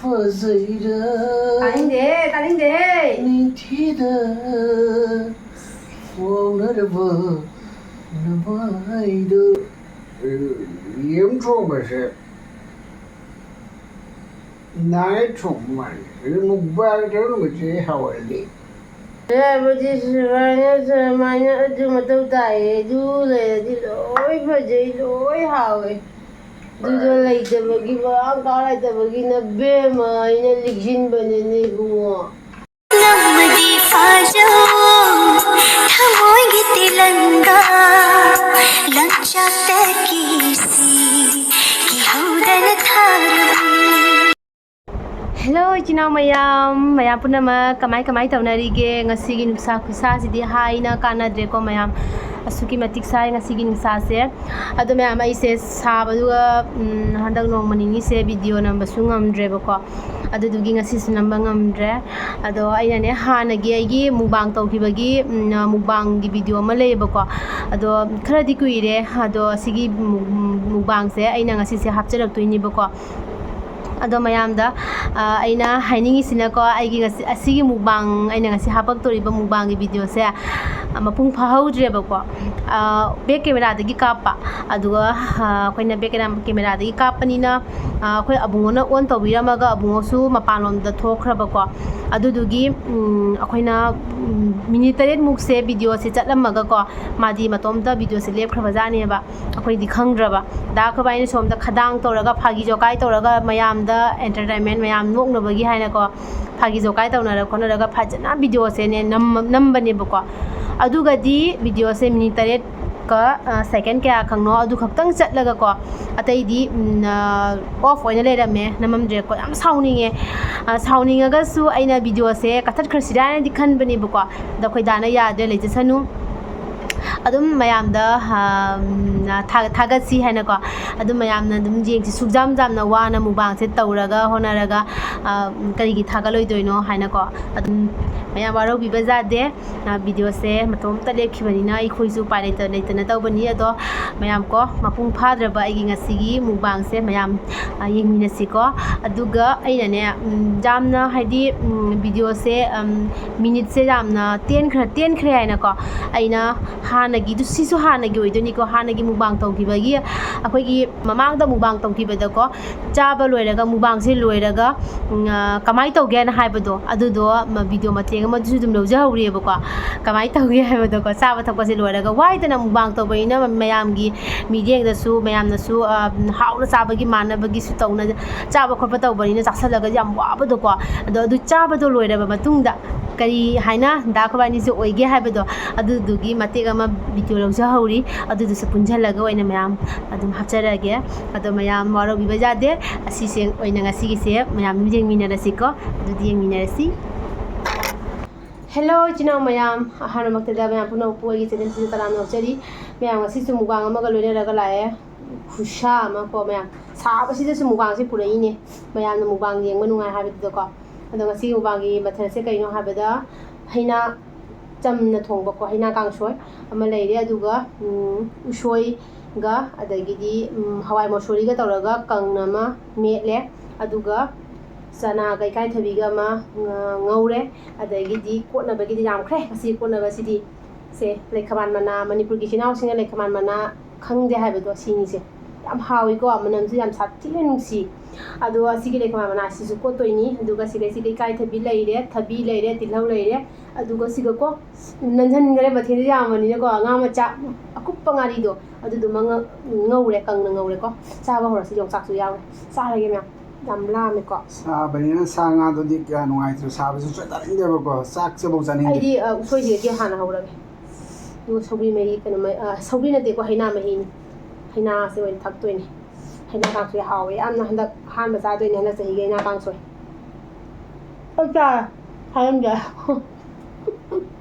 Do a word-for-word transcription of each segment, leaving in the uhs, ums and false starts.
ꯐꯖꯩꯔꯥ ꯇꯥꯅꯤꯡꯗꯦꯍꯦ, ꯇꯥꯅꯤꯡꯗꯦꯍꯦ꯫ ꯅꯤꯡꯊꯤꯗ ꯐꯣꯡꯅꯔꯕ ꯅꯃꯥꯏꯗꯣ꯫ ꯌꯦꯔꯨꯝ ꯊꯣꯡꯕꯁꯦ ꯅꯥꯏ ꯊꯣꯡꯕ ꯃꯥꯜꯂꯦ꯫ ꯑꯗꯨ ꯃꯨꯛꯕꯥꯡ ꯇꯧꯔꯝꯕꯁꯦ ꯍꯥꯎꯍꯜꯂꯤ꯫ ꯍꯥꯏꯕꯗꯤ ꯁꯨꯃꯥꯏꯅ, ꯁꯨꯃꯥꯏꯅ ꯑꯗꯨ ꯃꯊꯧ ꯇꯥꯏꯌꯦ, ꯑꯗꯨ ꯂꯩꯔꯗꯤ ꯂꯣꯏ ꯐꯖꯩ, ꯂꯣꯏ ꯍꯥꯎꯋꯦ꯫ ꯑꯗꯨꯗꯣ ꯂꯩꯇꯕꯒꯤ, ꯃꯔꯥꯡ ꯀꯥꯏ ꯂꯩꯇꯕꯒꯤ ꯅꯕꯦꯝꯃ ꯑꯩꯅ ꯂꯤꯛꯁꯤꯟꯕꯅꯤꯅꯦ ꯏꯕꯨꯡꯉꯣ꯫ ꯅꯝꯕꯗꯤ ꯐꯥꯖꯧ, ꯊꯃꯣꯏꯒꯤ ꯇꯤꯂꯪꯒꯥ, ꯂꯪꯆꯥꯛꯇ ꯀꯤꯁꯤ, ꯀꯤꯍꯧꯗꯅ ꯊꯥꯔꯕꯅꯤ꯫ Hello, ꯏꯆꯤꯟ ꯏꯅꯥꯎ ꯃꯌꯥꯝ, ꯃꯌꯥꯝ ꯄꯨꯝꯅꯃꯛ ꯀꯃꯥꯏ ꯀꯃꯥꯏ ꯇꯧꯅꯔꯤꯒꯦ? ꯉꯁꯤꯒꯤ ꯅꯨꯡꯁꯥ ꯈꯨꯁꯥꯁꯤꯗꯤ ꯍꯥꯏꯅ ꯀꯥꯟꯅꯗ꯭ꯔꯦꯀꯣ ꯃꯌꯥꯝ, ꯑꯁꯨꯛꯀꯤ ꯃꯇꯤꯛ ꯁꯥꯏ ꯉꯁꯤꯒꯤ ꯅꯨꯡꯁꯥꯁꯦ꯫ ꯑꯗꯣ ꯃꯌꯥꯝ, ꯑꯩꯁꯦ ꯁꯥꯕꯗꯨꯒ, ꯎꯝ, ꯍꯟꯗꯛ ꯅꯣꯡꯃ ꯅꯤꯅꯤꯁꯦ ꯚꯤꯗꯤꯑꯣ ꯅꯝꯕꯁꯨ ꯉꯝꯗ꯭ꯔꯦꯕꯀꯣ, ꯑꯗꯨꯗꯨꯒꯤ ꯉꯁꯤꯁꯨ ꯅꯝꯕ ꯉꯝꯗ꯭ꯔꯦ꯫ ꯑꯗꯣ ꯑꯩꯅꯅꯦ, ꯍꯥꯟꯅꯒꯤ ꯑꯩꯒꯤ ꯃꯨꯛꯕꯥꯡ ꯇꯧꯈꯤꯕꯒꯤ, ꯎꯝ, ꯃꯨꯛꯕꯥꯡꯒꯤ ꯚꯤꯗꯤꯑꯣ ꯑꯃ ꯂꯩꯌꯦꯕꯀꯣ, ꯑꯗꯣ ꯈꯔꯗꯤ ꯀꯨꯏꯔꯦ꯫ ꯑꯗꯣ ꯑꯁꯤꯒꯤ ꯃꯨꯛ-, ꯃꯨꯛꯕꯥꯡꯁꯦ ꯑꯩꯅ ꯉꯁꯤꯁꯦ ꯍꯥꯞꯆꯔꯛꯇꯣꯏꯅꯦꯕꯀꯣ꯫ ꯑꯗꯣ ꯃꯌꯥꯝꯗ, ꯑ, ꯑꯩꯅ ꯍꯥꯏꯅꯤꯡꯉꯤꯁꯤꯅꯀꯣ, ꯑꯩꯒꯤ ꯉꯁꯤ, ꯑꯁꯤꯒꯤ ꯃꯨꯛꯕꯥꯡ, ꯑꯩꯅ ꯉꯁꯤ ꯍꯥꯄꯛꯇꯣꯔꯤꯕ ꯃꯨꯛꯕꯥꯡꯒꯤ ꯚꯤꯗꯤꯑꯣꯁꯦ, ꯑ, ꯃꯄꯨꯡ ꯐꯥꯍꯧꯗ꯭ꯔꯦꯕꯀꯣ꯫ ꯑ, ꯕꯦꯛ ꯀꯦꯃꯦꯔꯥꯗꯒꯤ ꯀꯥꯞꯄ, ꯑꯗꯨꯒ, ꯑ, ꯑꯩꯈꯣꯏꯅ ꯕꯦꯛ ꯀꯦꯃꯦꯔꯥꯗꯒꯤ ꯀꯥꯞꯄꯅꯤꯅ, ꯑ, ꯑꯩꯈꯣꯏ ꯑꯕꯨꯡꯉꯣꯅ ꯑꯣꯟ ꯇꯧꯕꯤꯔꯝꯃꯒ ꯑꯕꯨꯡꯉꯣꯁꯨ ꯃꯄꯥꯟꯂꯣꯝꯗ ꯊꯣꯛꯈ꯭ꯔꯕꯀꯣ꯫ ꯑꯗꯨꯗꯨꯒꯤ, ꯎꯝ, ꯑꯩꯈꯣꯏꯅ, ꯎꯝ, ꯃꯤꯅꯤꯠ ꯇꯔꯦꯠꯃꯨꯛꯁꯦ ꯚꯤꯗꯤꯑꯣꯁꯦ ꯆꯠꯂꯝꯃꯒꯀꯣ, ꯃꯥꯗꯤ ꯃꯇꯣꯝꯇ ꯚꯤꯗꯤꯑꯣꯁꯦ ꯂꯦꯞꯈ꯭ꯔꯕꯖꯥꯠꯅꯦꯕ꯫ ꯑꯩꯈꯣꯏꯗꯤ ꯈꯪꯗ꯭ꯔꯕ꯫ ꯗꯥ ꯑꯩꯈꯣꯏꯕꯥꯏꯅ ꯁꯣꯝꯗ ꯈꯗꯥꯡ ꯇꯧꯔꯒ, ꯐꯥꯒꯤ ꯖꯣꯀꯥꯏ ꯇꯧꯔꯒ, ꯃꯌꯥꯝꯗ entertainment ꯃꯌꯥꯝ ꯅꯣꯛꯅꯕꯒꯤ ꯍꯥꯏꯅꯀꯣ, ꯐꯥꯒꯤ ꯖꯣꯀꯥꯏ ꯇꯧꯅꯔ ꯈꯣꯠꯅꯔꯒ ꯐꯖꯅ ꯚꯤꯗꯤꯑꯣꯁꯦꯅꯦ ꯅꯝ-, ꯅꯝꯕꯅꯦꯕꯀꯣ꯫ ꯑꯗꯨꯒꯗꯤ ꯚꯤꯗꯤꯑꯣꯁꯦ ꯃꯤꯅꯤꯠ ꯇꯔꯦꯠꯀ, ꯑ, ꯁꯦꯀꯦꯟ ꯀꯌꯥ ꯈꯪꯅꯣ ꯑꯗꯨ ꯈꯛꯇꯪ ꯆꯠꯂꯒꯀꯣ, ꯑꯇꯩꯗꯤ, ꯎꯝ, ꯑ, off ꯑꯣꯏꯅ ꯂꯩꯔꯝꯃꯦ, ꯅꯝꯃꯝꯗ꯭ꯔꯦꯀꯣ꯫ ꯌꯥꯝ ꯁꯥꯎꯅꯤꯡꯉꯦ꯫ ꯑ, ꯁꯥꯎꯅꯤꯡꯉꯒꯁꯨ ꯑꯩꯅ ꯚꯤꯗꯤꯑꯣꯁꯦ ꯀꯛꯊꯠꯈ꯭ꯔꯁꯤꯔꯥ ꯍꯥꯏꯅꯗꯤ ꯈꯟꯕꯅꯦꯕꯀꯣ꯫ ꯑꯗꯣ ꯑꯩꯈꯣꯏ ꯗꯥꯅ ꯌꯥꯗ꯭ꯔꯦ, ꯂꯩꯖꯁꯅꯨ꯫ ꯑꯗꯨꯝ ꯃꯌꯥꯝꯗ ꯊꯥꯒꯠꯁꯤ ꯍꯥꯏꯅꯀꯣ꯫ ꯑꯗꯨꯝ ꯃꯌꯥꯝꯅ ꯑꯗꯨꯝ ꯌꯦꯡꯁꯤ, ꯁꯨꯛꯌꯥꯝ ꯌꯥꯝꯅ ꯋꯥꯅ ꯃꯨꯛꯕꯥꯡꯁꯦ ꯇꯧꯔꯒ ꯍꯣꯠꯅꯔꯒ ꯀꯔꯤꯒꯤ ꯊꯥꯒꯠꯂꯣꯏꯗꯣꯏꯅꯣ ꯍꯥꯏꯅꯀꯣ꯫ ꯑꯗꯨꯝ ꯃꯌꯥꯝ ꯋꯥꯔꯧꯕꯤꯕ ꯌꯥꯗꯦ꯫ ꯚꯤꯗꯤꯑꯣꯁꯦ ꯃꯇꯣꯝꯇ ꯂꯦꯞꯈꯤꯕꯅꯤꯅ ꯑꯩꯈꯣꯏꯁꯨ ꯎꯄꯥꯏ ꯂꯩꯇ ꯂꯩꯇꯅ ꯇꯧꯕꯅꯤ꯫ ꯑꯗꯣ ꯃꯌꯥꯝ ꯀꯣ, ꯃꯄꯨꯡ ꯐꯥꯗ꯭ꯔꯕ ꯑꯩꯒꯤ ꯉꯁꯤꯒꯤ ꯃꯨꯛꯕꯥꯡꯁꯦ ꯃꯌꯥꯝ ꯌꯦꯡꯃꯤꯟꯅꯁꯤꯀꯣ꯫ ꯑꯗꯨꯒ ꯑꯩꯅꯅꯦ, ꯌꯥꯝꯅ ꯍꯥꯏꯗꯤ, ꯚꯤꯗꯤꯑꯣꯁꯦ ꯃꯤꯅꯤꯠꯁꯦ ꯌꯥꯝꯅ ꯇꯦꯟꯈ꯭ꯔ ꯇꯦꯟꯈ꯭ꯔꯦ ꯍꯥꯏꯅꯀꯣ꯫ ꯑꯩꯅ ꯍꯥꯟꯅꯒꯤꯗꯨ, ꯁꯤꯁꯨ ꯍꯥꯟꯅꯒꯤ ꯑꯣꯏꯗꯣꯏꯅꯤꯀꯣ, ꯍꯥꯟꯅꯒꯤ ꯃꯨꯛꯕꯥꯡ ꯇꯧꯈꯤꯕꯒꯤ, ꯑꯩꯈꯣꯏꯒꯤ ꯃꯃꯥꯡꯗ ꯃꯨꯛꯕꯥꯡ ꯇꯧꯈꯤꯕꯗꯀꯣ, ꯆꯥꯕ ꯂꯣꯏꯔꯒ, ꯃꯨꯛꯕꯥꯡꯁꯦ ꯂꯣꯏꯔꯒ ꯀꯃꯥꯏꯅ ꯇꯧꯒꯦ ꯍꯥꯏꯅ ꯍꯥꯏꯕꯗꯣ, ꯑꯗꯨꯗꯣ ꯚꯤꯗꯤꯑꯣ ꯃꯇꯦꯛ ꯑꯃꯗꯨꯁꯨ ꯑꯗꯨꯝ ꯂꯧꯖꯍꯧꯔꯤꯑꯕꯀꯣ꯫ ꯀꯃꯥꯏꯅ ꯇꯧꯒꯦ ꯍꯥꯏꯕꯗꯣꯀꯣ, ꯆꯥꯕ ꯊꯛꯄꯁꯦ ꯂꯣꯏꯔꯒ ꯋꯥꯏꯗꯅ ꯃꯨꯛꯕꯥꯡ ꯇꯧꯕꯅꯤꯅ ꯃꯌꯥꯝꯒꯤ ꯃꯤꯠꯌꯦꯡꯗꯁꯨ, ꯃꯌꯥꯝꯅꯁꯨ ꯍꯥꯎꯅ ꯆꯥꯕꯒꯤ ꯃꯥꯟꯅꯕꯒꯤꯁꯨ ꯇꯧꯅ ꯆꯥꯕ ꯈꯣꯠꯄ ꯇꯧꯕꯅꯤꯅ ꯆꯥꯁꯜꯂꯒ ꯌꯥꯝ ꯋꯥꯕꯗꯣꯀꯣ꯫ ꯑꯗꯣ ꯑꯗꯨ ꯆꯥꯕꯗꯣ ꯂꯣꯏꯔꯕ ꯃꯇꯨꯡꯗ ꯀꯔꯤ ꯍꯥꯏꯅ ꯗꯥ ꯑꯩꯈꯣꯏꯕꯥꯅꯤꯁꯦ ꯑꯣꯏꯒꯦ ꯍꯥꯏꯕꯗꯣ, ꯑꯗꯨꯗꯨꯒꯤ ꯃꯇꯦꯛ ꯑꯃ ꯚꯤꯗꯤꯑꯣ ꯂꯧꯖꯍꯧꯔꯤ꯫ ꯑꯗꯨꯗꯨꯁꯨ ꯄꯨꯟꯁꯤꯜꯂꯒ ꯑꯣꯏꯅ ꯃꯌꯥꯝ ꯑꯗꯨꯝ ꯍꯥꯞꯆꯔꯛꯑꯒꯦ꯫ ꯑꯗꯣ ꯃꯌꯥꯝ ꯋꯥꯔꯧꯕꯤꯕ ꯌꯥꯗꯦ꯫ ꯑꯁꯤꯁꯦ ꯑꯣꯏꯅ ꯉꯁꯤꯒꯤꯁꯦ ꯃꯌꯥꯝ ꯑꯗꯨꯝ ꯌꯦꯡꯃꯤꯟꯅꯔꯁꯤꯀꯣ꯫ ꯑꯗꯨꯗꯤ ꯌꯦꯡꯃꯤꯟꯅꯔꯁꯤ꯫ ꯍꯦꯜꯂꯣ ꯏꯆꯤꯟ ꯏꯅꯥꯎ ꯃꯌꯥꯝ, ꯑꯍꯥꯟꯕꯃꯛꯇꯗ ꯃꯌꯥꯝ ꯄꯨꯝꯅꯃꯛꯄꯨ ꯑꯩꯒꯤ ꯆꯦꯅꯦꯜꯁꯤꯗ ꯇꯔꯥꯝꯅ ꯑꯣꯛꯆꯔꯤ꯫ ꯃꯌꯥꯝ ꯉꯁꯤꯁꯨ ꯃꯨꯛꯕꯥꯡ ꯑꯃꯒ ꯂꯣꯏꯅꯔꯒ ꯂꯥꯛꯑꯦ꯫ ꯈꯨꯁꯥ ꯑꯃ ꯀꯣ ꯃꯌꯥꯝ, ꯁꯥꯕꯁꯤꯗꯁꯨ ꯃꯨꯛꯕꯥꯡꯁꯦ ꯄꯨꯔꯛꯏꯅꯦ꯫ ꯃꯌꯥꯝꯅ ꯃꯨꯛꯕꯥꯡ ꯌꯦꯡꯕ ꯅꯨꯡꯉꯥꯏ ꯍꯥꯏꯕꯗꯨꯗꯀꯣ꯫ ꯑꯗꯣ ꯉꯁꯤꯒꯤ ꯃꯨꯛꯕꯥꯡꯒꯤ ꯃꯊꯦꯜꯁꯦ ꯀꯩꯅꯣ ꯍꯥꯏꯕꯗ, ꯍꯩꯅꯥ ꯆꯝꯅ ꯊꯣꯡꯕꯀꯣ, ꯍꯩꯅꯥ ꯀꯥꯡꯁꯣꯏ ꯑꯃ ꯂꯩꯔꯦ, ꯑꯗꯨꯒ ꯎꯁꯣꯏꯒ, ꯑꯗꯒꯤꯗꯤ ꯍꯋꯥꯏ ꯃꯁꯣꯔꯤꯒ ꯇꯧꯔꯒ ꯀꯪꯅ ꯑꯃ ꯃꯦꯠꯂꯦ, ꯑꯗꯨꯒ ꯆꯅꯥꯒ ꯏꯀꯥꯏꯊꯕꯤꯒ ꯑꯃ ꯉꯧꯔꯦ꯫ ꯑꯗꯒꯤꯗꯤ ꯀꯣꯠꯅꯕꯒꯤꯗꯤ ꯌꯥꯝꯈ꯭ꯔꯦ ꯉꯁꯤ ꯀꯣꯠꯅꯕꯁꯤꯗꯤ꯫ ꯁꯦ, ꯂꯩꯈꯃꯥꯟ ꯃꯅꯥ, ꯃꯅꯤꯄꯨꯔꯒꯤ ꯏꯆꯤꯟ ꯏꯅꯥꯎꯁꯤꯡꯅ ꯂꯩꯈꯃꯥꯟ ꯃꯅꯥ ꯈꯪꯗꯦ ꯍꯥꯏꯕꯗꯣ, ꯁꯤꯅꯤꯁꯦ꯫ ꯌꯥꯝ ꯍꯥꯎꯏꯀꯣ, ꯃꯅꯝꯁꯨ ꯌꯥꯝ ꯁꯥꯊꯤꯅ ꯅꯨꯡꯁꯤ꯫ ꯑꯗꯣ ꯑꯁꯤꯒꯤ ꯂꯩꯈꯃꯥꯟ ꯃꯅꯥꯁꯤꯁꯨ ꯀꯣꯠꯇꯣꯏꯅꯤ꯫ ꯑꯗꯨꯒ ꯁꯤꯗꯩꯁꯤꯗ ꯏꯀꯥꯏꯊꯕꯤ ꯂꯩꯔꯦ, ꯊꯕꯤ ꯂꯩꯔꯦ, ꯇꯤꯜꯍꯧ ꯂꯩꯔꯦ꯫ ꯑꯗꯨꯒ ꯁꯤꯒꯀꯣ, ꯅꯟꯁꯟꯈ꯭ꯔꯦ, ꯃꯊꯦꯜꯁꯦ ꯌꯥꯝꯕꯅꯤꯅꯀꯣ, ꯉꯥ ꯃꯆꯥ ꯑꯀꯨꯞꯄ ꯉꯥꯔꯤꯗꯣ, ꯑꯗꯨꯗꯨꯃ ꯉ-, ꯉꯧꯔꯦ, ꯀꯪꯅ ꯉꯧꯔꯦꯀꯣ꯫ ꯆꯥꯕ ꯍꯧꯔꯁꯤ, ꯌꯣꯡꯆꯥꯛꯁꯨ ꯌꯥꯎꯔꯦ꯫ ꯆꯥꯔꯒꯦ ꯃꯌꯥꯝ, ꯌꯥꯝ ꯂꯥꯝꯃꯦꯀꯣ꯫ ꯁꯥꯕꯅꯤꯅ ꯁꯥ ꯉꯥꯗꯨꯗꯤ ꯀꯌꯥ ꯅꯨꯡꯉꯥꯏꯇ꯭ꯔꯦ, ꯁꯥꯕꯁꯤꯁꯨ ꯆꯥꯅꯤꯡꯗꯦꯕꯀꯣ, ꯆꯥꯛꯁꯤꯐꯧ ꯆꯥꯅꯤꯡꯗꯦ꯫ ꯑꯩꯗꯤ ꯎꯁꯣꯏꯁꯤꯗꯒꯤ ꯍꯥꯟꯅ ꯍꯧꯔꯒꯦ꯫ ꯑꯗꯨꯒ ꯁꯧꯒ꯭ꯔꯤ ꯃꯍꯤ, ꯀꯩꯅꯣ, ꯃ-, ꯑ, ꯁꯧꯒ꯭ꯔꯤ ꯅꯠꯇꯦꯀꯣ, ꯍꯩꯅꯥ ꯃꯍꯤꯅꯤ꯫ ꯍꯩꯅꯥꯁꯦ ꯑꯣꯏꯅ ꯊꯛꯇꯣꯏꯅꯦ꯫ ꯍꯩꯅꯥ ꯀꯥꯡꯁꯣꯏ ꯍꯥꯎꯋꯦ ꯌꯥꯝꯅ꯫ ꯍꯟꯗꯛ ꯑꯍꯥꯟꯕ ꯆꯥꯗꯣꯏꯅꯦ ꯍꯟꯗꯛ ꯆꯍꯤꯒꯤ ꯍꯩꯅꯥ ꯀꯥꯡꯁꯣꯏ꯫ ꯆꯞ ꯆꯥꯔꯦ꯫ ꯍꯥꯏꯔꯝꯗ꯭ꯔꯦ꯫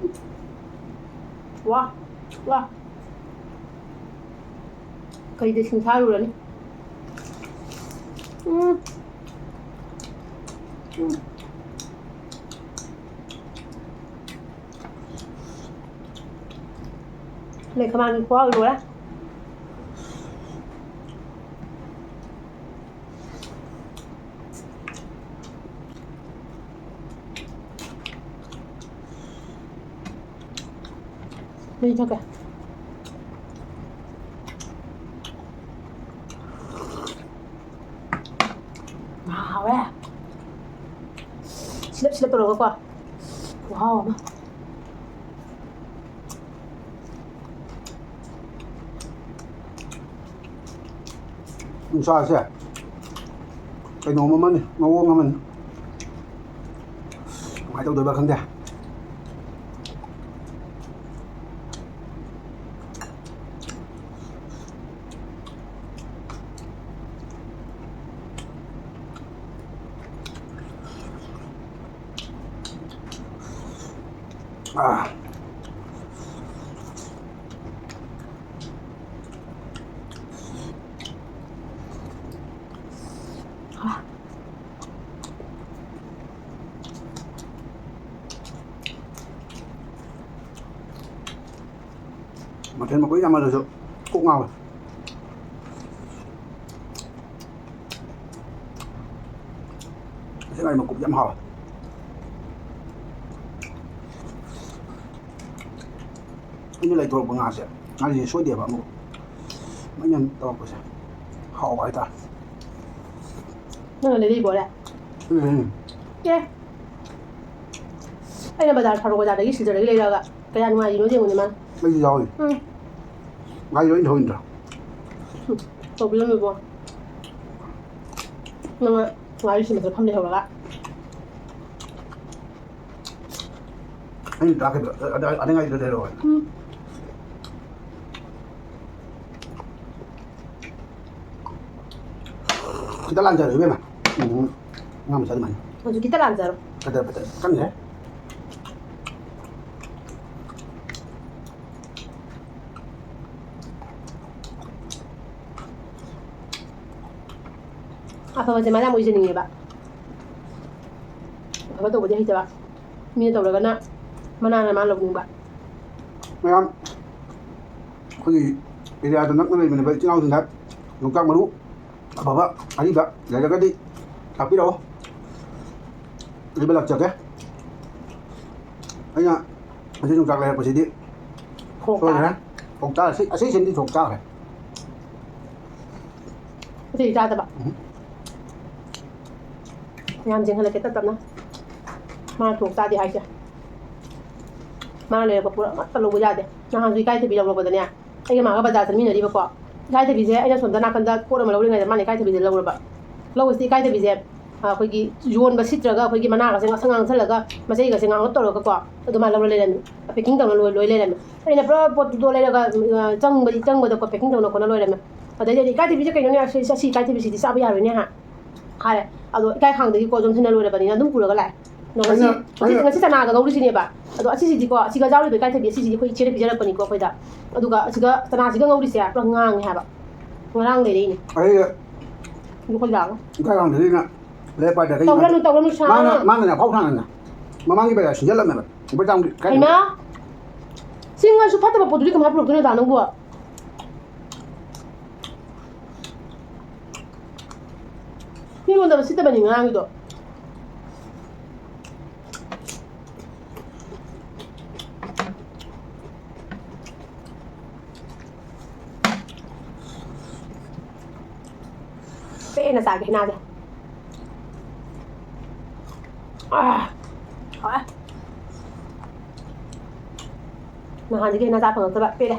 ꯋꯥ꯫ ꯋꯥ꯫ ꯀꯩꯗ ꯁꯤꯡ ꯊꯥꯔꯨꯔꯅꯤ? ꯎꯝ꯫ ꯎꯝ꯫ ꯂꯩ ꯈꯃꯥꯟꯒꯤ ꯈꯨꯍꯥꯎ ꯂꯣꯏꯔꯦ꯫ ꯃꯍꯤ ꯊꯛꯀꯦ꯫ ꯉꯥ ꯍꯥꯎꯋꯦ꯫ ꯁꯤꯂꯞ ꯁꯤꯂꯞ ꯇꯧꯔꯒꯀꯣ꯫ ꯈꯨꯍꯥꯎ ꯑꯃ꯫ ꯅꯨꯡꯁꯥꯁꯦ ꯀꯩꯅꯣꯝ ꯑꯃꯅꯤ, ꯃꯑꯣꯡ ꯑꯃꯅꯤ꯫ ꯀꯃꯥꯏꯅ ꯇꯧꯗꯣꯏꯕ ꯈꯪꯗꯦ꯫ ꯑꯥ꯫ ꯃꯊꯦꯜ ꯃꯀꯣꯏ ꯌꯥꯝꯃꯜꯂꯁꯨ ꯀꯣꯛ ꯉꯥꯎꯋꯦ꯫ ꯑꯁꯤ ꯉꯥꯔꯤ ꯃꯀꯨꯞ ꯌꯥꯝ ꯍꯥꯎꯋꯦ꯫ ꯑꯩꯅ ꯂꯩꯊꯣꯔꯛꯄ ꯉꯥꯁꯦ, ꯉꯥꯔꯤꯁꯦ ꯁꯣꯏꯗꯦꯕ ꯑꯃꯨꯛ꯫ ꯃꯣꯏꯅ ꯇꯧꯔꯛꯄꯁꯦ ꯍꯥꯎꯕ ꯍꯥꯏꯇꯥꯔꯦ꯫ ꯅꯪꯅ ꯂꯩꯔꯛꯏꯕꯣꯔꯦ? ꯎꯝ꯫ ꯑꯦ꯫ ꯑꯩꯅ ꯕꯖꯥꯔ, ꯐꯥꯔꯨꯛ ꯕꯖꯥꯔꯗꯒꯤ, ꯁꯤꯜꯆꯔꯗꯒꯤ ꯂꯩꯔꯛꯑꯒ ꯀꯌꯥ ꯅꯨꯡꯉꯥꯏꯔꯤꯅꯣ ꯌꯦꯡꯉꯨꯅꯦ ꯃꯥꯅ꯫ ꯑꯩꯁꯨ ꯌꯥꯎꯔꯤ꯫ ꯎꯝ꯫ ꯉꯥꯔꯤ ꯂꯣꯏ ꯊꯧꯏꯅꯤꯗꯣ꯫ ꯎꯝ꯫ ꯇꯧꯕꯤꯔꯝꯃꯤꯕꯣ꯫ ꯅꯪꯅ ꯉꯥꯔꯤ ꯁꯤꯃꯗ ꯐꯝ ꯂꯩꯍꯧꯔꯒ꯫ ꯑꯩꯅ ꯇꯥꯛꯈꯤꯕ, ꯑ-, ꯑ-, ꯑꯗ ꯉꯥꯏꯗ ꯂꯩꯔꯛꯑꯣ꯫ ꯎꯝ꯫ ꯈꯤꯇ ꯂꯥꯟꯖꯔꯣ, ꯏꯕꯦꯝꯃ꯫ ꯎꯝ, ꯑꯉꯥꯡ ꯃꯆꯥ ꯑꯗꯨꯃꯥꯏꯅ꯫ ꯍꯧꯖꯤꯛ ꯈꯤꯇ ꯂꯥꯟꯖꯔꯣ꯫ ꯀꯗꯔ ꯐꯗꯔ ꯀꯟꯈ꯭ꯔꯦ꯫ ꯑꯐꯕꯁꯦ ꯃꯥ ꯌꯥꯝ ꯑꯣꯏꯖꯅꯤꯡꯉꯦꯕ꯫ ꯑꯐꯕ ꯇꯧꯕꯗꯤ ꯍꯩꯇꯕ꯫ ꯃꯤꯅ ꯇꯧꯔꯒꯅ ꯃꯅꯥꯅ ꯃꯥ ꯂꯧꯅꯤꯡꯕ꯫ ꯃꯌꯥꯝ ꯑꯩꯈꯣꯏꯒꯤ ꯑꯦꯔꯤꯌꯥꯗ ꯅꯛꯅ ꯂꯩꯃꯤꯟꯅꯕ ꯏꯆꯤꯜ ꯏꯅꯥꯎꯁꯤꯡꯗ ꯌꯣꯡꯆꯥꯛ ꯃꯔꯨ ꯑꯐꯕ ꯑꯔꯤꯕ ꯂꯩꯔꯒꯗꯤ ꯇꯥꯛꯄꯤꯔꯛꯑꯣ꯫ ꯑꯔꯤꯕ ꯂꯥꯛꯆꯒꯦ꯫ ꯑꯩꯅ ꯉꯁꯤ ꯌꯣꯡꯆꯥꯛ ꯂꯩꯔꯛꯄꯁꯤꯗꯤ ꯊꯣꯛ ꯁꯣꯏꯈ꯭ꯔꯦ꯫ ꯆꯥꯔꯦ꯫ ꯊꯣꯛ ꯆꯥꯔꯦ꯫ ꯑꯁꯤ, ꯑꯁꯤ ꯁꯤꯃꯗꯤ ꯊꯣꯛ ꯆꯥꯈ꯭ꯔꯦ꯫ ꯑꯇꯩ ꯆꯥꯗꯕ꯫ ꯎꯝ꯫ ꯌꯥꯝ ꯌꯦꯡꯍꯜꯂꯛꯀꯦ ꯇꯞ ꯇꯞꯅ꯫ ꯃꯥꯅ ꯊꯣꯛ ꯆꯥꯗꯦ ꯍꯥꯏꯁꯦ꯫ ꯃꯥꯅ ꯂꯩꯔꯛꯄ ꯄꯣꯠ ꯑꯃꯠꯇ ꯂꯧꯕ ꯌꯥꯗꯦ꯫ ꯅꯍꯥꯟꯁꯨ ꯏꯀꯥꯏꯊꯕꯤ ꯂꯧꯔꯛꯄꯗꯅꯦ, ꯑꯩꯒ ꯃꯥꯒ ꯕꯖꯥꯔ ꯆꯠꯃꯤꯟꯅꯔꯤꯕꯀꯣ꯫ ꯏꯀꯥꯏꯊꯕꯤꯁꯦ ꯑꯩꯅ ꯁꯣꯝꯗ ꯅꯥꯀꯟꯗ ꯄꯣꯠ ꯑꯃ ꯂꯧꯔꯤꯉꯩꯗ ꯃꯥꯅ ꯏꯀꯥꯏꯊꯕꯤꯁꯦ ꯂꯧꯔꯕ꯫ ꯂꯧꯕꯁꯤꯗ ꯏꯀꯥꯏꯊꯕꯤꯁꯦ, ꯑ, ꯑꯩꯈꯣꯏꯒꯤ ꯌꯣꯟꯕ ꯁꯤꯠꯇ꯭ꯔꯒ ꯑꯩꯈꯣꯏꯒꯤ ꯃꯅꯥꯒꯁꯦ ꯉꯥꯡꯁꯪ ꯉꯥꯡꯁꯜꯂꯒ ꯃꯆꯩꯒꯁꯦ ꯉꯥꯡꯂꯞ ꯇꯧꯔꯒꯀꯣ ꯑꯗꯨꯃꯥꯏꯅ ꯂꯧꯔ ꯂꯩꯔꯝꯃꯤ꯫ ꯄꯦꯀꯤꯡ ꯇꯧꯅ ꯂꯣꯏ, ꯂꯣꯏ ꯂꯩꯔꯝꯃꯦ꯫ ꯑꯩꯅ ꯄꯨꯔꯥ ꯄꯣꯠꯇꯨꯗꯣ ꯂꯩꯔꯒ, ꯑ, ꯆꯪꯕꯗꯤ ꯆꯪꯕꯗꯀꯣ ꯄꯦꯀꯤꯡ ꯇꯧꯅ ꯈꯣꯠꯅ ꯂꯣꯏꯔꯝꯃꯦ꯫ ꯑꯗꯩꯗꯤ ꯑꯩꯅ, "ꯏꯀꯥꯏꯊꯕꯤꯁꯦ ꯀꯩꯅꯣꯅꯦ? ꯑꯁꯤ, ꯑꯁꯤ ꯏꯀꯥꯏꯊꯕꯤꯁꯤꯗꯤ ꯆꯥꯕ ꯌꯥꯔꯣꯏꯅꯦ ꯍꯥ?" ꯍꯥꯏꯔꯦ꯫ ꯑꯗꯣ ꯏꯀꯥꯏ ꯈꯥꯡꯗꯒꯤꯀꯣ ꯌꯣꯝꯁꯤꯟꯅ ꯂꯣꯏꯔꯕꯅꯤꯅ ꯑꯗꯨꯝ ꯄꯨꯔꯒ ꯂꯥꯛꯑꯦ꯫ ꯑꯗꯣ ꯉꯁꯤ, ꯑꯩꯅ, ꯉꯁꯤ, ꯑꯩꯅ ꯉꯁꯤ ꯆꯅꯥꯒ ꯉꯧꯔꯤꯁꯤꯅꯦꯕ꯫ ꯑꯗꯣ ꯑꯁꯤꯁꯤꯗꯤꯀꯣ, ꯑꯁꯤꯒ ꯌꯥꯎꯔꯤꯕ ꯏꯀꯥꯏꯊꯕꯤ ꯑꯁꯤꯁꯤꯗꯤ ꯑꯩꯈꯣꯏ ꯏꯆꯦꯅ ꯄꯤꯖꯔꯛꯄꯅꯤꯀꯣ ꯑꯩꯈꯣꯏꯗ꯫ ꯑꯗꯨꯒ ꯑꯁꯤꯒ ꯆꯅꯥꯁꯤꯒ ꯉꯧꯔꯤꯁꯦ ꯄꯨꯔꯥ ꯉꯥꯡꯉꯦ ꯍꯥꯏꯕ꯫ ꯉꯔꯥꯡ ꯂꯩꯔꯛꯏꯅꯦ꯫ ꯑꯩ ꯑꯗꯨ ꯑꯩꯈꯣꯏ ꯂꯥꯛꯑꯒ꯫ ꯏꯀꯥꯏ ꯈꯥꯡꯗꯒꯤꯅ ꯂꯩꯔꯛꯄ ꯍꯥꯏꯇꯥꯔꯦ꯫ ꯇꯧꯔꯅꯨ, ꯇꯧꯔꯅꯨ, ꯁꯥ꯫ ꯃꯥꯅ, ꯃꯥꯅꯅꯦ ꯑꯐꯥꯎ ꯁꯥꯅꯅꯦ꯫ ꯃꯃꯥꯡꯒꯤ ꯕꯖꯥꯔ ꯁꯤꯡꯖꯜꯂꯝꯃꯦꯕ꯫ ꯂꯨꯄꯥ ꯆꯥꯝꯃꯒꯤ ꯏꯀꯥꯏ ꯍꯩꯃꯥ! ꯁꯤꯡꯉꯁꯨ ꯐꯠꯇꯕ ꯄꯣꯠꯇꯨꯗꯤ ꯀꯃꯥꯏꯅ ꯄꯨꯔꯛꯇꯣꯏꯅꯣ ꯗꯥ ꯅꯪꯕꯨ? ꯃꯤꯉꯣꯟꯗ ꯎꯁꯤꯠꯇꯕꯅꯤ ꯉꯔꯥꯡꯒꯤꯗꯣ꯫ ꯄꯦꯟꯅ ꯆꯥꯒꯦ ꯍꯩꯅꯥꯁꯦ꯫ ꯑꯥ, ꯍꯥꯎꯋꯦ꯫ ꯅꯍꯥꯟꯗꯒꯤ ꯍꯩꯅꯥ ꯆꯥ ꯐꯪꯉꯛꯇꯕ꯫ ꯄꯦꯜꯂꯦ꯫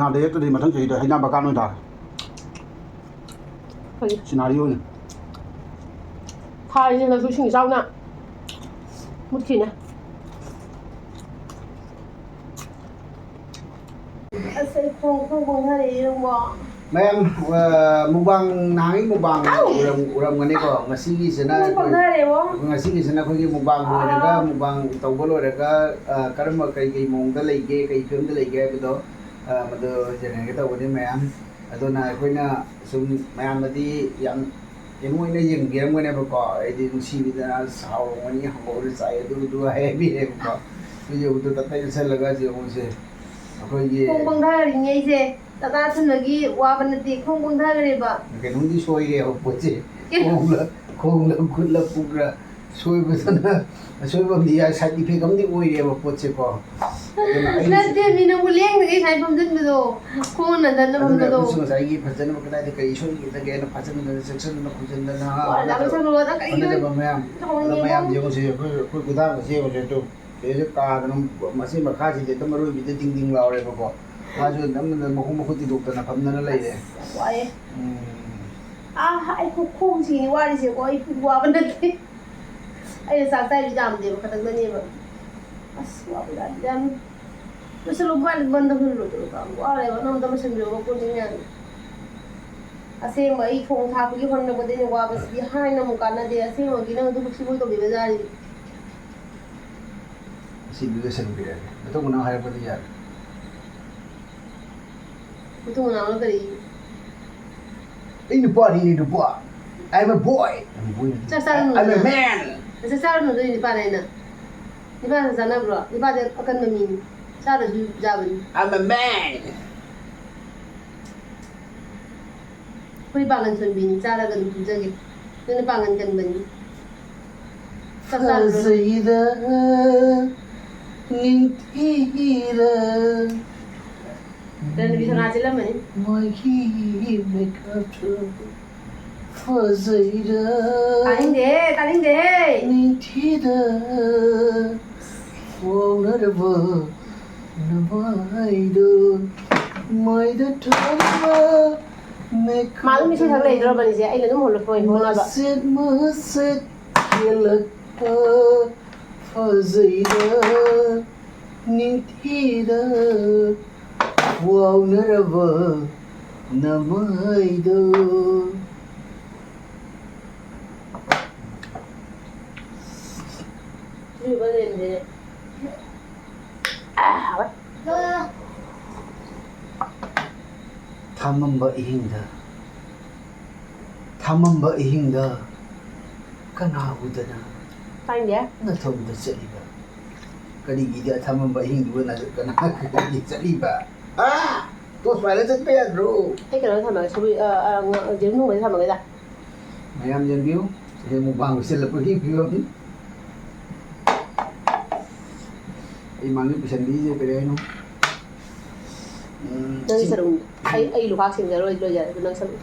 ꯅꯥꯗ ꯌꯦꯛꯇꯗꯤ ꯃꯊꯪ ꯆꯍꯤꯗ ꯍꯩꯅꯥ ꯕꯒꯥꯟ ꯑꯣꯏꯅ ꯊꯥꯔꯦ꯫ ꯐꯩ꯫ ꯁꯤꯅꯥꯔꯤ ꯑꯣꯏꯅ꯫ ꯊꯥꯔꯤꯁꯦ ꯍꯟꯗꯛꯁꯨ ꯏꯁꯤꯡ ꯏꯆꯥꯎꯅ ꯃꯨꯠꯈꯤꯅꯦ꯫ ꯑꯁ, ꯑꯩ ꯈꯣꯡ, ꯈꯣꯡ ꯄꯪꯊꯔꯛꯑꯦ ꯌꯦꯡꯉꯣ꯫ ꯃꯌꯥꯝ, ꯑ, ꯃꯨꯛꯕꯥꯡ, ꯅꯍꯥꯟꯒꯤ ꯃꯨꯛꯕꯥꯡ ꯎꯔꯝ-, ꯎꯔꯝꯒꯅꯤꯀꯣ꯫ ꯉꯁꯤꯒꯤꯁꯤꯅ ꯑꯩꯈꯣꯏ, ꯄꯪꯊꯔꯦꯕꯣ꯫ ꯉꯁꯤꯒꯤꯁꯤꯅ ꯑꯩꯈꯣꯏꯒꯤ ꯃꯨꯛꯕꯥꯡ ꯂꯣꯏꯔꯒ, ꯑꯥ꯫ ꯃꯨꯛꯕꯥꯡ ꯇꯧꯕ ꯂꯣꯏꯔꯒ, ꯑ, ꯀꯔꯝꯕ, ꯀꯩ ꯀꯩ ꯃꯑꯣꯡꯗ ꯂꯩꯒꯦ, ꯀꯩ ꯐꯤꯕꯝꯗ ꯂꯩꯒꯦ ꯍꯥꯏꯕꯗꯣ, ꯑ, ꯃꯗꯨ ꯌꯦꯡꯍꯟꯒꯦ ꯇꯧꯕꯅꯤ ꯃꯌꯥꯝ꯫ ꯑꯗꯨꯅ ꯑꯩꯈꯣꯏꯅ ꯁꯨꯝ ꯃꯌꯥꯝꯅꯗꯤ ꯌꯥꯝ ꯀꯩꯅꯣ ꯑꯣꯏꯅ ꯌꯦꯡꯕꯤꯔꯝꯒꯅꯦꯕꯀꯣ꯫ ꯑꯩꯗꯤ ꯅꯨꯡꯁꯤꯕꯤꯗꯅ ꯁꯥꯎꯔꯝꯒꯅꯤ, ꯍꯪꯒꯣꯏꯕ ꯆꯥꯏ, ꯑꯗꯨ ꯑꯗꯨ ꯍꯥꯏꯕꯤꯔꯦꯕꯀꯣ꯫ ꯚꯤꯗꯤꯑꯣꯗꯨ ꯇꯞ ꯇꯞꯅ ꯆꯠꯂꯒ ꯌꯦꯡꯉꯨꯁꯦ꯫ ꯑꯩꯈꯣꯏꯒꯤ ꯈꯣꯡ ꯄꯪꯊꯔꯤꯅꯦ ꯑꯩꯁꯦ꯫ ꯇꯇꯥ ꯊꯤꯟꯕꯒꯤ ꯋꯥꯕ ꯅꯠꯇꯦ, ꯈꯣꯡ ꯄꯪꯊꯈ꯭ꯔꯦꯕ꯫ ꯀꯩꯅꯣꯝꯗꯤ ꯁꯣꯏꯔꯦꯕ ꯄꯣꯠꯁꯦ꯫ ꯑꯦ꯫ ꯈꯣꯡꯂ, ꯈꯣꯡꯂ, ꯈꯨꯠꯂ, ꯄꯨꯛꯂ ꯁꯣꯏꯕꯗꯨꯅ ꯑꯁꯣꯏꯕ ꯑꯃꯗꯤ ꯌꯥꯏ, side effect ꯑꯃꯗꯤ ꯑꯣꯏꯔꯦꯕ ꯄꯣꯠꯁꯦꯀꯣ꯫ ꯑꯗꯨꯅ ꯑꯩꯅ ꯅꯠꯇꯦ, ꯃꯤ ꯅꯪꯕꯨ ꯂꯦꯡꯗ꯭ꯔꯤꯉꯩ ꯁꯨꯃꯥꯏꯅ ꯐꯝꯖꯤꯟꯕꯗꯣ, ꯈꯣꯡꯅ ꯅꯟꯅ ꯑꯗꯨꯅ ꯐꯝꯕꯗꯣ꯫ ꯑꯩꯈꯣꯏꯁꯨ ꯉꯁꯥꯏꯒꯤ ꯐꯖꯅꯕ ꯀꯗꯥꯏꯗ ꯀꯔꯤ ꯁꯣꯏꯈꯤꯗꯒꯦꯅ ꯐꯖꯅ ꯆꯦꯛꯁꯤꯟꯅ ꯈꯣꯝꯖꯤꯟꯗꯅ ꯋꯥ, ꯍꯣꯠꯅꯖꯕ, ꯂꯥꯛꯁꯜꯂꯣ, ꯅꯪ ꯀꯩꯅꯣ ꯍꯣꯠꯅꯖꯕ ꯃꯌꯥꯝ꯫ ꯇꯧꯅꯤꯡꯉꯦ ꯑꯗꯣ ꯃꯌꯥꯝ ꯅꯪ꯫ ꯌꯦꯡꯉꯨꯁꯦ, ꯑꯩꯈꯣꯏ, ꯑꯩꯈꯣꯏ ꯈꯨꯗꯥꯡꯒꯁꯦ ꯌꯦꯡꯉꯨꯁꯦ, ꯑꯗꯨ ꯁꯤꯗꯩꯁꯤꯗ ꯀꯥꯗꯅ ꯃꯁꯤ ꯃꯈꯥꯁꯤꯗꯤ ꯑꯗꯨꯝ ꯑꯔꯣꯏꯕꯤꯗ ꯗꯤꯡ ꯗꯤꯡ ꯂꯥꯎꯔꯦꯕꯀꯣ꯫ ꯃꯥꯁꯨ ꯅꯝꯗꯅ ꯃꯈꯣꯡ ꯃꯈꯨꯠ ꯇꯤꯡꯊꯣꯛꯇꯅ ꯐꯝꯗꯅ ꯂꯩꯔꯦ꯫ ꯑꯁ, ꯌꯥꯝ ꯋꯥꯏꯌꯦ꯫ ꯎꯝ꯫ ꯑꯥ, ꯑꯩ ꯈꯨ-, ꯈꯣꯡꯁꯤꯅꯤ ꯋꯥꯔꯤꯁꯦꯀꯣ, ꯑꯩ ꯄꯨꯛ ꯋꯥꯕ ꯅꯠꯇꯦ꯫ ꯑꯩꯅ ꯆꯥꯛ ꯆꯥꯏꯗꯨ ꯌꯥꯝꯗꯦꯕ, ꯈꯇꯪꯗꯅꯦꯕ꯫ ꯑꯁ, ꯋꯥꯕ ꯖꯥꯠꯅꯤ ꯌꯥꯝꯅ꯫ ꯂꯣꯏꯁꯜꯂꯣ, ꯃꯥꯏ ꯕꯟꯗ ꯍꯨꯜꯂꯣ, ꯋꯥꯔꯦꯕ, ꯅꯉꯣꯟꯗ ꯂꯣꯏꯁꯟꯕꯤꯔꯣ, ꯃꯀꯣꯟꯁꯤ ꯃꯌꯥꯝ꯫ ꯑꯁꯦꯡꯕ, ꯑꯩ ꯊꯣꯡ ꯊꯥꯛꯄꯒꯤ ꯍꯣꯠꯅꯕꯗ ꯑꯩꯅ ꯋꯥꯕꯁꯤꯗꯤ ꯍꯥꯏꯅ ꯑꯃꯨꯛ ꯀꯥꯟꯅꯗꯦ꯫ ꯑꯁꯦꯡꯕꯒꯤ ꯅꯪ ꯑꯗꯨꯕꯨ ꯊꯤꯕꯣꯏ ꯇꯧꯕꯤꯕ ꯖꯥꯠꯅꯤ꯫ ꯑꯁꯤꯗꯤ ꯂꯣꯏꯁꯟꯕꯤꯔꯒꯦ꯫ ꯃꯇꯨꯡ ꯃꯅꯥꯎ ꯍꯥꯏꯔꯛꯄꯗꯤ ꯌꯥꯔꯦ꯫ ꯃꯇꯨꯡ ꯃꯅꯥꯎꯅ ꯀꯔꯤ? ꯑꯩ ꯅꯨꯄꯥꯅꯤꯅꯦ, ꯅꯨꯄꯥ꯫ I'm a boy꯫ I'm a boy꯫ ꯆꯥꯛ ꯆꯥꯔꯨꯅꯨ I'm a ꯅꯪ꯫ Man꯫ ꯆꯥꯛ ꯆꯥꯔꯨꯅꯨ ꯑꯗꯨꯗꯤ ꯅꯨꯄꯥꯅꯦ ꯍꯥꯏꯅ꯫ ꯅꯨꯄꯥꯅ ꯆꯥꯅꯕ꯭ꯔꯣ? ꯅꯨꯄꯥꯗꯤ ꯑꯀꯟꯕ ꯃꯤꯅꯤ꯫ ꯆꯥꯗ꯭ꯔꯁꯨ ꯌꯥꯕꯅꯤ꯫ I'm a man꯫ ꯑꯩꯈꯣꯏ ꯄꯥꯡꯒꯟ ꯁꯣꯟꯕꯤꯅꯤ, ꯆꯥꯔꯒ ꯑꯗꯨꯝ ꯇꯨꯝꯖꯒꯦ꯫ ꯅꯣꯏꯅ ꯄꯥꯡꯒꯟ ꯀꯟꯕꯅꯤ꯫ ꯆꯥꯛ ꯆꯥꯔꯨꯔꯣ꯫ ꯐꯖꯩꯗ, ꯅꯤꯡꯊꯤꯔ꯫ ꯔꯟꯕꯤ ꯁꯅꯥ ꯆꯦꯜꯂꯝꯃꯅꯤ꯫ ꯃꯥꯒꯤ makeup ꯇꯨ ꯐꯖꯩꯗ꯫ ꯇꯥꯅꯤꯡꯗꯦꯍꯦ, ꯇꯥꯅꯤꯡꯗꯦꯍꯦ꯫ ꯅꯤꯡꯊꯤꯗ ꯋꯥꯎꯅꯔꯕ ꯅꯃꯥꯏꯗꯣ ꯃꯥꯏꯗ ꯊꯝꯕ makeup ꯃꯥ ꯑꯗꯨꯝ ꯏꯁꯩ ꯁꯛ ꯂꯩꯗ꯭ꯔꯕꯅꯤꯁꯦ, ꯑꯩꯅ ꯑꯗꯨꯝ ꯍꯣꯜꯂꯛꯄ ꯑꯣꯏꯅ ꯍꯣꯠꯅꯕ꯫ ꯃꯁꯤꯠ ꯃꯁꯤꯠ ꯀꯦꯜꯂꯛꯄ ꯐꯖꯩꯗ ꯅꯤꯡꯊꯤꯗ ꯋꯥꯎꯅꯔꯕ ꯅꯃꯥꯏꯗꯣ꯫ ꯁꯤꯕ ꯂꯦꯟꯗꯦ꯫ ꯑꯥ, ꯍꯥꯎꯋꯦ꯫ ꯊꯥꯃꯝꯕ ꯑꯍꯤꯡꯗ, ꯊꯥꯃꯝꯕ ꯑꯍꯤꯡꯗ ꯀꯅꯥ ꯎꯗꯅ ꯇꯥꯅꯤꯡꯗꯦ꯫ ꯅꯊꯧꯗ ꯆꯠꯂꯤꯕ? ꯀꯔꯤꯒꯤꯗꯤ ꯑꯊꯥꯃꯝꯕ ꯑꯍꯤꯡꯗꯨꯕꯨ ꯅ-, ꯀꯅꯥ ꯀꯔꯤꯒꯤ ꯆꯠꯂꯤꯕ? ꯍꯥ? ꯇꯣꯁ ꯄꯥꯏꯔ ꯆꯠꯄ ꯌꯥꯗ꯭ꯔꯣ? ꯑꯩ ꯀꯩꯅꯣ ꯊꯝꯃꯒꯦ, ꯁꯧꯒ꯭ꯔꯤ, ꯑ, ꯑ, ꯉ-, ꯌꯦꯔꯨꯝ ꯊꯣꯡꯕꯗꯤ ꯊꯝꯃꯒꯦꯗ꯫ ꯃꯌꯥꯝ ꯌꯦꯡꯕꯤꯌꯨ, ꯁꯤꯗ ꯃꯨꯛꯕꯥꯡ ꯂꯣꯏꯁꯤꯜꯂꯛꯄꯒꯤ ꯐꯤꯕꯝꯅꯤ꯫ ꯑꯩ ꯃꯥꯡꯗ ꯄꯨꯁꯟꯕꯤꯔꯤꯁꯦ ꯀꯔꯤ ꯍꯥꯏꯅꯣ? ꯎꯝ, ꯅꯪ ꯁꯤ ꯁꯔꯨꯛ, ꯑꯩ, ꯑꯩ ꯂꯨꯈꯥꯛ ꯁꯦꯡꯖꯔꯣꯏ, ꯂꯣꯏꯖꯔꯦ, ꯑꯗꯨ ꯅꯪ ꯁꯔꯨꯛ꯫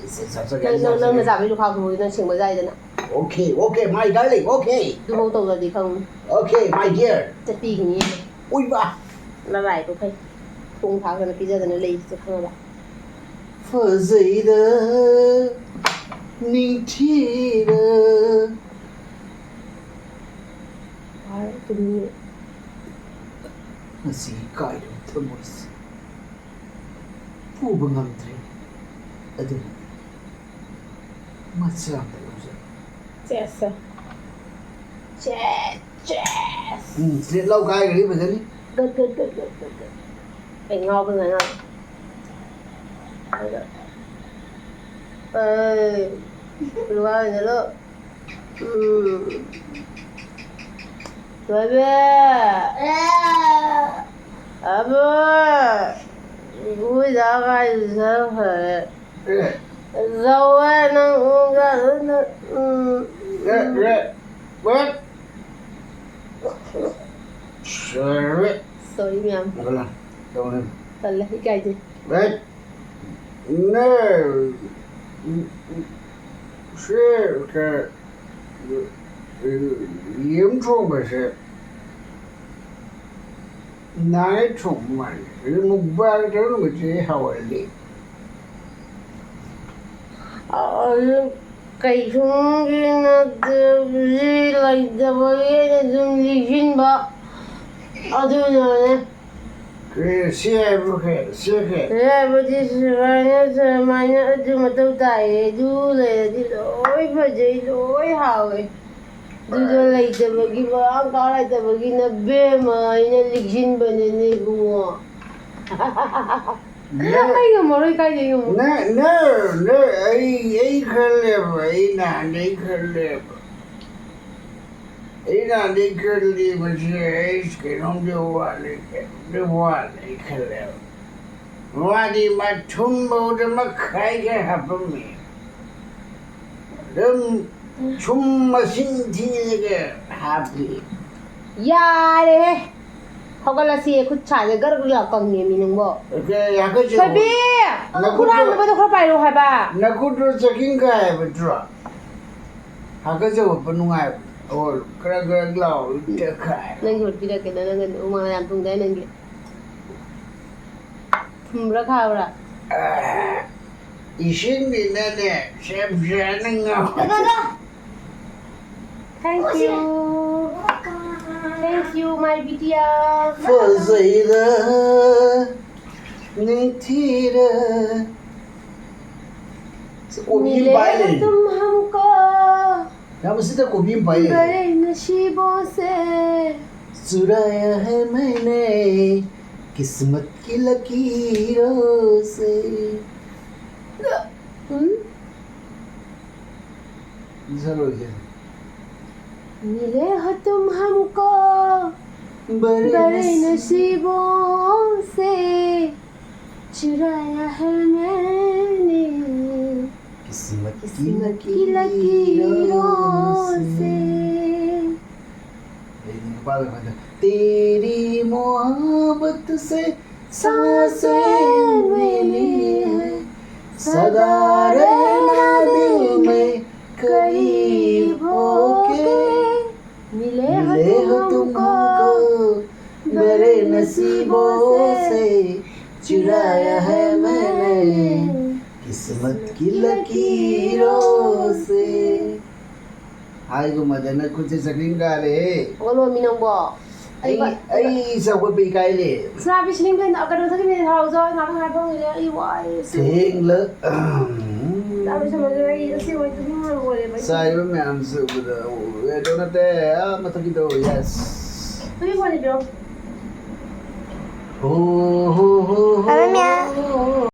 ꯁꯦ-, ꯁꯦ-, ꯁꯦ-, ꯅꯪ, ꯅꯪ, ꯁꯦ-, ꯅꯪꯅ ꯆꯥꯕꯒꯤ ꯂꯨꯈꯥꯛꯇꯨꯕꯨꯗꯤ ꯅꯪ ꯁꯦꯡꯕ ꯌꯥꯏꯗꯅ꯫ Okay, okay, my darling, okay. ꯑꯗꯨꯐꯥꯎ ꯇꯧꯗ꯭ꯔꯗꯤ ꯈꯪꯉꯨ꯫ Okay, my dear. ꯆꯠꯄꯤꯒꯅꯤ꯫ ꯎꯏꯕ꯫ ꯅꯔꯥꯏꯕꯛ ꯐꯩ꯫ ꯊꯣꯡ ꯊꯥꯛꯇꯅ ꯄꯤꯖꯗꯅ ꯂꯩꯔꯤꯁꯦ ꯈꯪꯉꯕ? ꯐꯖꯩꯗ, ꯅꯤꯡꯊꯤꯔ꯫ ꯋꯥꯔꯦ, ꯇꯨꯝꯅꯤꯡꯉꯦ꯫ ꯉꯁꯤꯒꯤ ꯀꯥꯏꯔꯕ ꯊꯃꯣꯏꯁꯦ ꯄꯨꯕ ꯉꯝꯗ꯭ꯔꯦ꯫ ꯑꯗꯨꯅ ꯃꯆꯥ ꯑꯃ ꯂꯧꯖꯔꯣ꯫ ꯆꯦꯁ꯫ ꯆꯦ-, ꯆꯦꯁ꯫ ꯎꯝ, ꯁꯤꯗ ꯂꯧ ꯀꯥꯏꯒ꯭ꯔꯗꯤ ꯐꯖꯅꯤ꯫ ꯒꯠ, ꯒꯠ, ꯒꯠ, ꯒꯠ, ꯒꯠ, ꯒꯠ꯫ ꯑꯩ ꯉꯥꯎꯕꯅ ꯉꯥꯎ-, ꯑꯗ-, ꯑꯩ, ꯂꯨꯋꯥꯏꯗ ꯂꯣ-, ꯎꯝ꯫ ꯕꯦꯕꯦ! ꯑꯕꯣ! ꯏꯕꯨꯡ ꯏꯖꯥ ꯀꯥꯏꯗ ꯆꯠꯈ꯭ꯔꯦ? ꯑꯦ꯫ ꯆꯥꯎꯋꯦ ꯅꯪ, ꯎꯝ, ꯀꯥꯏꯗ, ꯎꯝ, ꯑꯦ, ꯎꯝ꯫ ꯑꯦ, what? Sorry꯫ Sorry ꯃꯌꯥꯝ꯫ ꯇꯧꯅꯦ꯫ ꯇꯜꯂꯦ, ꯏꯀꯥꯏꯖꯩ꯫ Right꯫ ꯅꯦ, ꯁꯤ ꯀ-, ꯌꯦꯔꯨꯝ ꯊꯣꯡꯕꯁꯦ ꯅꯥꯏ ꯊꯣꯡꯕ ꯃꯥꯜꯂꯤ꯫ ꯑꯗꯨ ꯃꯨꯛꯕꯥꯡ ꯇꯧꯔꯝꯕꯁꯦ ꯍꯥꯎꯍꯜꯂꯤ꯫ ꯑꯗꯨ ꯀꯩꯁꯨꯝꯒꯤ ꯅꯠꯇꯦ, ꯂꯩꯇꯕꯒꯤ ꯑꯩꯅ ꯑꯗꯨꯝ ꯂꯤꯁꯤꯟꯕ꯫ ꯑꯗꯨꯅꯅꯦ꯫ ꯑꯦ, ꯁꯤ ꯍꯥꯏꯕ꯭ꯔꯣ ꯀꯩ? ꯁꯤ ꯀꯩ? ꯍꯥꯏꯕꯗꯤ ꯁꯨꯃꯥꯏꯅ ꯁꯨꯃꯥꯏꯅ ꯑꯗꯨ ꯃꯊꯧ ꯇꯥꯏꯌꯦ, ꯑꯗꯨ ꯂꯩꯔꯗꯤ ꯂꯣꯏ ꯐꯖꯩ, ꯂꯣꯏ ꯍꯥꯎꯋꯦ꯫ ꯑꯗꯨꯗꯣ ꯂꯩꯇꯕꯒꯤ, ꯃꯔꯥꯡ ꯀꯥꯏ ꯂꯩꯇꯕꯒꯤ ꯅꯕꯦꯝꯃ ꯑꯩꯅ ꯂꯤꯛꯁꯤꯟꯕꯅꯤꯅꯦ ꯏꯕꯨꯡꯉꯣ꯫ ꯑꯩ ꯉꯝꯃꯔꯣꯏ, ꯀꯥꯏꯗꯩ ꯉꯝꯃꯣ? ꯅ ꯅ ꯅ ꯑꯩ ꯑꯩ ꯈꯜꯂꯦꯕ, ꯑꯩ ꯅꯍꯥꯟꯗꯩ ꯈꯜꯂꯦꯕ꯫ ꯑꯩ ꯅꯍꯥꯟꯗꯩ ꯈꯜꯂꯤ, ꯃꯁꯤ ꯑꯩ ꯀꯩꯅꯣꯝꯗꯤ ꯋꯥꯠꯂꯤ, ꯀꯩꯅꯣꯝꯗꯤ ꯋꯥꯠꯂꯤ ꯑꯩ ꯈꯜꯂꯦꯕ꯫ ꯃꯥꯗꯤ ꯃꯊꯨꯝꯐꯧꯗ ꯃꯈꯥꯏꯒ ꯍꯥꯞꯄꯝꯃꯤ꯫ ꯑꯗꯨꯝ ꯁꯨꯝ ꯃꯁꯤꯡ ꯊꯤꯔꯒ ꯍꯥꯞꯄꯤ꯫ ꯌꯥꯔꯦꯍꯦ, ꯍꯧꯒꯠꯂꯁꯤ, ꯈꯨꯠ ꯁꯥꯁꯦ ꯒꯔ ꯒꯔ ꯀꯪꯉꯦ ꯃꯤ ꯅꯪꯕꯣ꯫ ꯑꯗꯨ ꯍꯥꯀꯠꯆꯕ ꯊꯣꯏꯕꯤ, ꯅꯈꯨꯠꯇꯣ ꯍꯨꯔꯥꯟꯕꯗꯣ ꯈꯔ ꯄꯥꯏꯔꯣ ꯍꯥꯏꯕ꯫ ꯅꯈꯨꯠꯇꯣ ꯆꯀꯤꯡ ꯀꯥꯏ ꯍꯥꯏꯕꯗꯨꯔꯣ? ꯍꯥꯀꯠꯆꯕ ꯅꯨꯡꯉꯥꯏꯕ꯫ ꯑꯣ, ꯈꯔ ꯈꯔ ꯂꯥꯎ ꯇꯦꯛꯈꯥꯏ꯫ ꯅꯪꯒꯤ ꯍꯨꯔꯄꯤꯔꯛꯀꯦ, ꯅꯪ ꯍꯨꯃꯥꯡ ꯌꯥꯝ ꯊꯨꯡꯗꯥꯏ ꯅꯪꯒꯤ꯫ ꯊꯨꯝꯕ꯭ꯔꯥ ꯈꯥꯕ꯭ꯔꯥ? ꯏꯁꯤꯡꯅꯤꯅꯅꯦ, ꯁꯦꯞ ꯁꯦꯞꯅ ꯉꯥꯎ꯫ Thank you. Thank you, my Vidya. ꯐꯖꯩꯔ ꯅꯤꯡꯊꯤꯔ꯫ ꯀꯣꯕꯤ ꯑꯃ ꯄꯥꯏ ꯂꯩ꯫ तुम हमको ꯌꯥꯝ ꯁꯤꯗ ꯀꯣꯕꯤ ꯑꯃ ꯄꯥꯏ ꯂꯩ꯫ बड़े नसीबों से चुराया है मैंने किस्मत की लकीरों से। हम्म? ꯁꯛꯂꯛꯑꯣꯁꯦ꯫ मिले हो तुम हमको बड़े नसीबों से चुराया है मैंने किस्मत किस्मत की लकीरों से। तेरी मोहब्बत से सांसें मिली है, सदा रहना दिल में करीब होके। मिले मिले हो तुम हमको बड़े नसीबों से, चुराया है मैंने किस्मत की लकीरों से। ꯍꯥꯏꯒꯨꯝꯃꯗꯅ ꯈꯨꯠꯁꯦ ꯆꯀ꯭ꯔꯤꯡ ꯀꯥꯔꯦ꯫ ꯑꯣꯂꯣꯃꯤ ꯅꯪꯕꯣ꯫ ꯑꯩ ꯑꯩ ꯆꯥꯎꯈꯠꯄ ꯏꯀꯥꯏꯔꯦ꯫ ꯁꯅꯥꯕꯤ ꯁꯤꯂꯤꯡ ꯐꯦꯟ ꯀꯩꯅꯣ ꯊꯛꯈꯤꯕꯅꯦ ꯊꯥꯎꯖ ꯉꯥꯛꯇꯪ ꯍꯥꯏꯕ ꯍꯧꯈꯤꯗꯦ ꯑꯩ ꯋꯥꯏ꯫ ꯊꯦꯡꯂ ꯆꯥꯕꯤ ꯁꯝꯃꯁꯨ ꯑꯩ ꯑꯁꯦꯡꯕ ꯇꯨꯝꯅꯤꯡꯕ ꯂꯣꯏꯔꯦꯕ ꯑꯩ꯫ ꯆꯥꯏꯕ ꯃꯌꯥꯝꯁꯦ ꯎꯕꯗ ꯀꯩꯅꯣ ꯅꯠꯇꯦ, ꯑꯥ ꯃꯊꯛꯀꯤꯗꯣ꯫ Yes꯫ ꯍꯧꯖꯤꯛ ꯐꯣꯟꯁꯦ ꯄꯤꯔꯛꯑꯣ꯫ ꯍꯣ ꯍꯣ ꯍꯣ ꯍꯣ꯫ ꯑꯗ